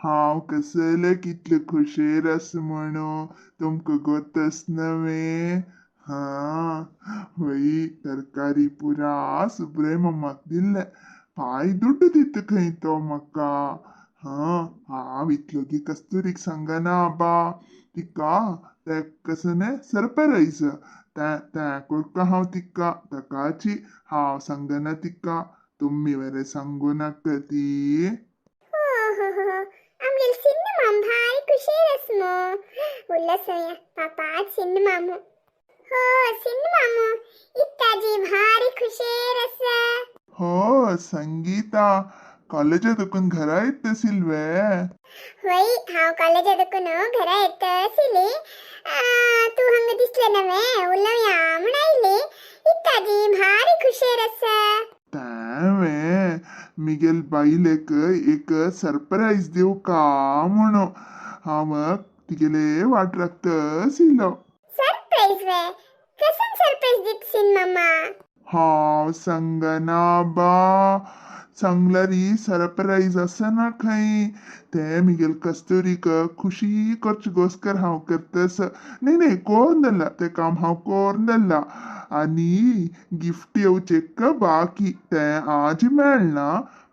हांव कसले कितले खुशेर आसा म्हणून तुमकां गोतस नव्हे. हां वय तरकारी पुरा सुब्राय मामाक दिल्ले. पाय दुड्ड दिता खंय तो म्हाका. हां हांव इतलो कस्तुरीक सांगना आबा. तिका ते कसं न्ही सरप्राईज तें तें करता हांव तिका. ताकाची हांव सांगना तिका. तुमी बरें सांगू नाका ती. हो हो हो, आमगेल सिन्न माम भारी खुशेर आस मो. उल्लासया पापाच सिन्न मामू. हो सिन्न मामू इत्ताजी भारी खुशेर आसा. हो संगीता, कॉलेजात दुकून घरा येत सिल्वे? वय, हांव कॉलेजा दुकून घरा येत आशिल्ली. तूं हांगा दिसले नव्हे, उलोवया म्हूण आयली. इत्ताजी भारी खुशेर आसा. तेंवें मिगेल बायलेक एक सरप्राईज दिवका म्हणून हांव तिगेले वाट राखतसिलो. सरप्राईज वे? कसन सरप्राईज दित सिन मामा? हांव सांगना बा. सांगल्यारी सरप्राईज आसना खंय ते. मिगेल कस्तुरीक खुशी करचे गोस्कर हांव करतस. न्ही न्ही, कोरून दल्ला ते काम हांव कोरून दल्ला. आनी गिफ्ट येवचेक बाकी. तें आज मेळना,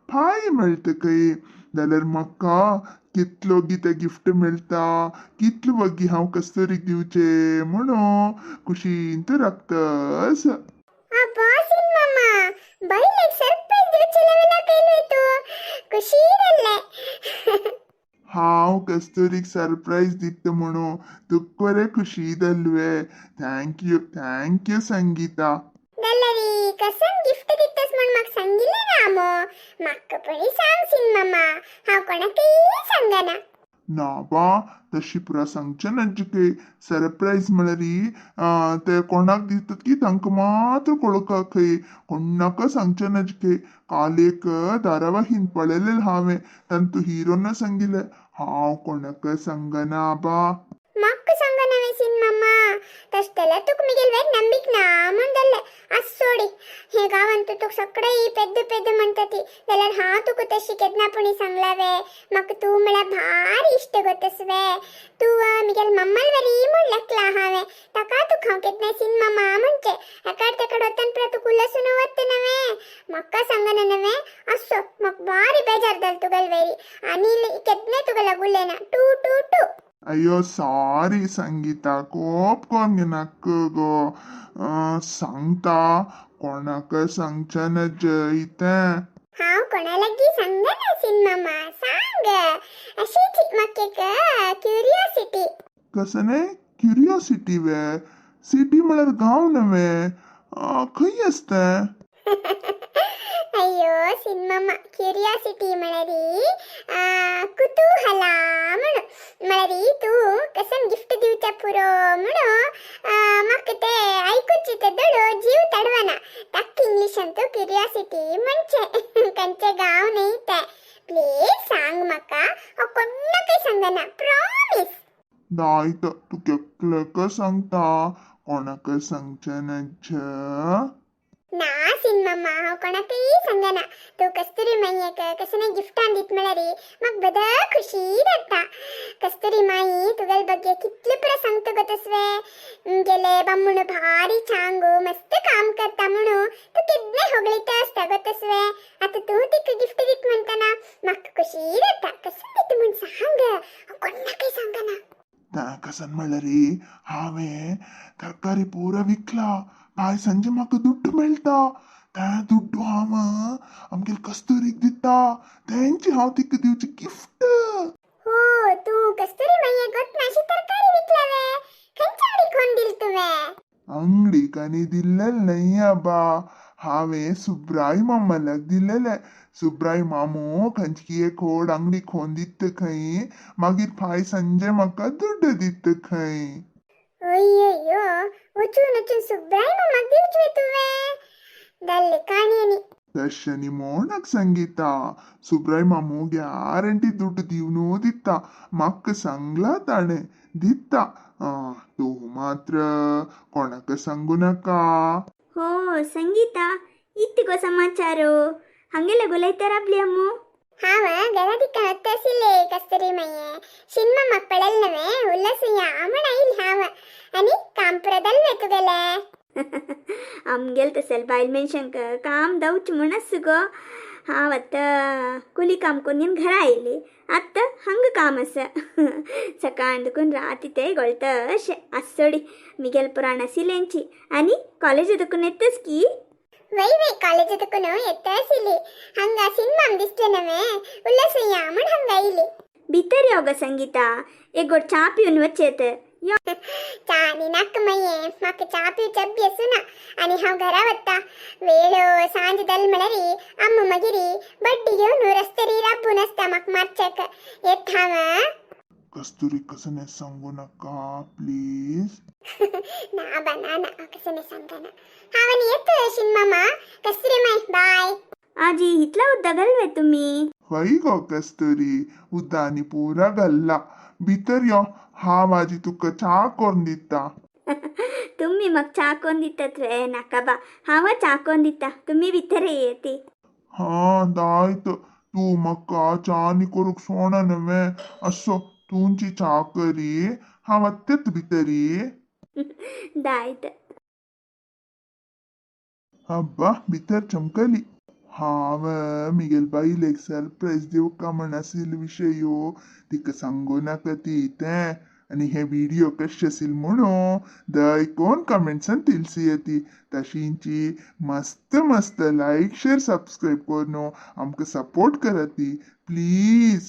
फाय मेळटा खंय. जाल्यार म्हाका कितलो गी तें गिफ्ट मेळटा, कितलो वगी हांव कस्तुरीक दिवचे म्हणून खुशीन राखतस. अब्बा सिन मामा, बायलेक सरप्राईज दिवचे लेवला केलोय तूं. खुशी जाल्ले. हांव कस्तुरीक सरप्राईज दिता म्हणून तुका बरें खुशी जाल्वे. Thank you, thank you Sangeeta. जाल्यारी कसन गिफ्ट दितस म्हण म्हाका सांगिल्लें ना मो. म्हाका पळय सांग सिन मामा, हांव कोणाकय सांगना. ना बा, तशी पुरा सांगचें नाजिके. सरप्राईज म्हळ्यार ते कोणाक दितात की तांकां मात्र कळोवका खंय. कोणाक सांगचें नाजिके. काल एक धारावाहीन पळयलेलें हांवें, तांतू हिरोन सांगिल्लें. हांव कोणाक सांगना बा. म्हाका सांगना वे सिन मामा? तशें जाल्यार तुका मिगेल वेर ನಂಬಿಕೆ ना म्हूण जाल्लें. आस सोडी, हे गांवांत तूं तुका सगळे पेद्द पेद्द म्हणटा ती. जाल्यार हांव तुका तशी केन्ना पुणी सांगला वे? म्हाका तूं म्हळ्यार भारी इश्ट गोतस वे. तूं मिगेल मम्माल वरी म्हूण लेखला हांवें. ताका तुका हांव केन्नाय सिन मामा म्हणचें. एकाड तेकाड वतन पुरा तुका उल्लासून वता नव्हे. म्हाका सांगना नव्हे? असो, म्हाका भारी बेजार जाल तुगेल वेरी आनी केन्नाय तुका लागू उलयना. टू टू टू. अय्यो सॉरी संगीता, कोप कोन्न घेनाका गो. सांगता, कोणाक सांगचें नजय तें. हांव कोणा लागीं सांगना सिन मामा, सांग. अशीच म्हाका एक क्युरियोसिटी. कसं न्ही क्युरियोसिटी वे? सिटी म्हळ्यार गांव नव्हे? खंय आसता? अय्यो सिन मामा, क्युरियोसिटी म्हळ्यार कुतूहला म्हणून. म्हळ्यार तूं कसन गिफ्ट दिवच्या पुरो म्हणून म्हाका ते आयकुचे तेदोडो जीव तडवना. ताका इंग्लिशान तूं क्युरियोसिटी म्हणचे. खंयचे गांव न्ही तें. प्लीज सांग म्हाका. हांव कोणाकय सांगना, प्रॉमीस. नाय तर तूं केकलेक सांगता, कोणाक सांगचें नज्ज. ना सिन मामा, हांव कोणाकय सांगना. तूं कस्तुरी माईक कसने गिफ्टान दित म्हळ्यार म्हाका बद खुशी जाता. कस्तुरी माई तुगेल ಬಗ್ಗೆ कितले पुरा सांगता गोतसवे. गेले बामूण भारी चांगू, मस्त काम करता म्हणून तूं केन्नाय होगळीत आसता गोतसवे. आतां तूं तिका गिफ्ट दित म्हणतना म्हाका खुशी जाता. कसं दित म्हूण सांग, हांव कोणाकय सांगना. तें कसन म्हणल्यार हांवें तरकारी पुरा विकला. फाय संजे म्हाका दुड्ड मेळटा. तें दुड्डू हांव आमगेल कस्तुरीक दिता. तेंची हांव तिका दिवची गिफ्ट. हो, तूं कस्तुरी माईक गोतनाशी तरकारी विकलावे? खंयच्या अंगडी कोण दिल तुवें? अंगडीक आनी दिल्लेले न्हय आबा. हांवें सुब्राय मामाल्याक दिल्लेले. सुब्राय मामू खंयची एक होड अंगडी खोन दिता खंय. मागीर फाय संजे म्हाका दुड्ड दिता खंय. अय्यो, वचून वचून सुब्राय मामाक दिवचे तुवें? जाल्ले काणयेनी. तशें न्ही मोणाक संगीता. सुब्राय मामू गॅरंटी दुड्ड दिवनू दिता. म्हाका सांगला ताणें, दिता. आं, तूं मात्र कोणाक सांगू नाका. हो संगीता, इत्तिगो समाचारो? हांगेले गोलयता राबली अम्मू. हांव घरा दिक्कान वत्तासिल्ले कस्तुरी मय्ये शिनमामाक पळयलें नव्हे उल्लासुया म्हण आयली हांव. आनी काम पुरो जालें तुगेलें? आमगेल तसेल बायल मनशांक काम दावच म्हूण आस गो. हांव आतां कुली काम करून घरा आयली. आतां हांगा काम आसा. सकाळ दुखून राती ते गोळता अशें आसोडी मिगेल पुराण आशिल्ल्यांची. आनी कॉलेज दुखून येतच की? वय वय, कॉलेज दुखून येता आशिल्ली. हांगा सिनमाम दिसलें नव्हे उल्लासुया म्हण हांगा आयली. भितर यो गो संगीता, एक गोट च्या पिवन वचेत यो. चा आनी नाका मय्ये, म्हाका च्या पिवचे अभ्यासू ना. आनी हांव घरा वता. वेळ सांज जाल म्हळ्यार अम्म मागीर बड्डी घेवन रस्त्यार राबून आसता म्हाका मारच्याक. येत हांव आं. कस्तुरी, कसं नाही सांगू नका प्लीज. ना बा, ना ना, हांव कसं नाही सांगना. हांव आनी येत शिनमामा. कस्तुरी माय, बाय. आजी, इतला उद्दा घालवे तुम्ही? वय गो कस्तुरी, उद्दानी पुरा घाल्ला. भितर यो, हांव आजी तुका च्या करून दिता. तुम्ही मग च्या कोण दितात रे? नाका बा, हांव च्या कोण दिता, तुम्ही भितर येते. हा दायत, तूं म्हाका च्या नी करूंक सोडना न्हवे. असो तुमची च्या करी, हांव आत्तेच भितरी. दायत. अब्बा, भितर चमकली. हांव मिगेल बायलेक सरप्रायज दिवका म्हण आशिल्लो विशयो तिका सांगू नाका ती तें. आनी हे व्हिडिओ कशे आशिल्ले म्हणून दय कोण कमेंट्सान तिलसी ती. तशींची मस्त मस्त लायक शेअर सबस्क्रायब करून आमकां सपोर्ट करात ती प्लीज.